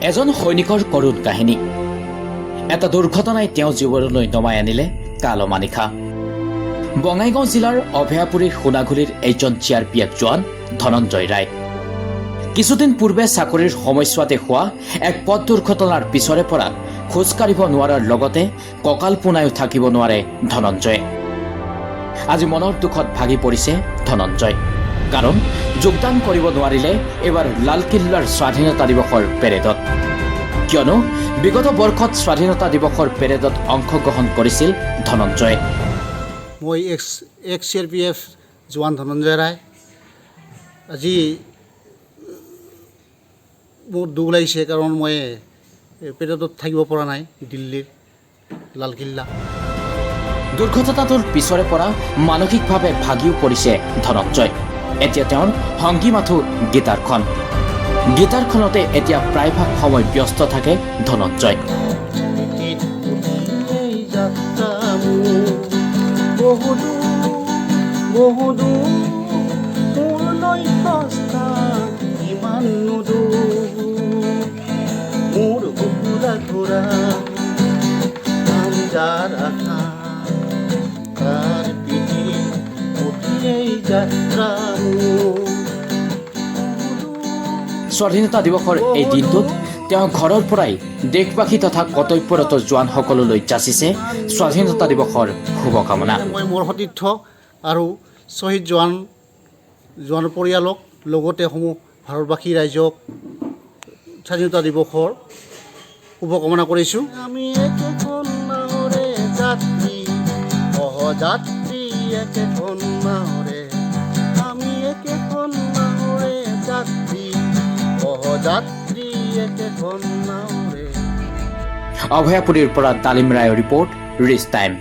এজন সৈনিকৰ কৰুণ কাহিনী। এটা দুৰ্ঘটনাই তেওঁৰ জীৱনলৈ নমাই আনিলে কাল অমানিশা। বঙাইগাঁও জিলাৰ অভয়াপুৰীৰ সোণাঘুলিৰ এইজন চিআৰপিএফ জোৱান ধনঞ্জয় ৰায়। কিছুদিন পূৰ্বে চাকৰিৰ সময়ছোৱাতে হোৱা এক পথ দুৰ্ঘটনাৰ পিছৰে পৰা খোজকাঢ়িব নোৱাৰাৰ লগতে কঁকাল পোনায়ো থাকিব নোৱাৰে ধনঞ্জয়ে। আজি মনৰ দুখত ভাগি পৰিছে ধনঞ্জয়, কাৰণ যোগদান কৰিব নোৱাৰিলে এইবাৰ লালকিল্লাৰ স্বাধীনতা দিৱসৰ পেৰেডত। কিয়নো বিগত বৰ্ষত স্বাধীনতা দিৱসৰ পেৰেডত অংশগ্ৰহণ কৰিছিল ধনঞ্জয়ে। মই এক্স এক্স চিআৰপিএফ জোৱান ধনঞ্জয় ৰায়। আজি বহুত দুখ লাগিছে, কাৰণ মই পেৰেডত থাকিব পৰা নাই দিল্লীৰ লালকিল্লা। দুৰ্ঘটনাটোৰ পিছৰে পৰা মানসিকভাৱে ভাগিও পৰিছে ধনঞ্জয়। এতিয়া তেওঁৰ সংগী মাথো গীটাৰখন। গীটাৰখনতে এতিয়া প্ৰায়ভাগ সময় ব্যস্ত থাকে ধনঞ্জয়। পিঠিত উঠিয়েই যাত্ৰা মোৰ বহুদূৰ, বহুদূৰ। মোৰ লক্ষ্যস্থান কিমাননো দূৰ? মোৰ বুকুৰা ঘোঁৰা নাম যাৰ আশা, তাৰ পিঠিত উঠিয়েই যাত্ৰা মোৰ। স্বাধীনতা দিৱসৰ এই দিনটোত তেওঁ ঘৰৰ পৰাই দেশবাসী তথা কৰ্তব্যৰত জোৱানসকললৈ যাচিছে স্বাধীনতা দিৱসৰ শুভকামনা। মই মোৰ সতীৰ্থ আৰু শ্বহীদ জোৱান পৰিয়ালক, লগতে সমূহ ভাৰতবাসী ৰাইজক স্বাধীনতা দিৱসৰ শুভকামনা কৰিছোঁ। আমি একেখন নাৱৰে যাত্ৰী, সহযাত্ৰী। একেখন নাৱৰে আমি, একেখন নাৱৰে যাত্ৰী, সহযাত্ৰী, একেখন নাৱৰে। অভয়াপুৰীৰ পৰা ডালিম ৰায়ৰ ৰিপৰ্ট, ৰিচ টাইম।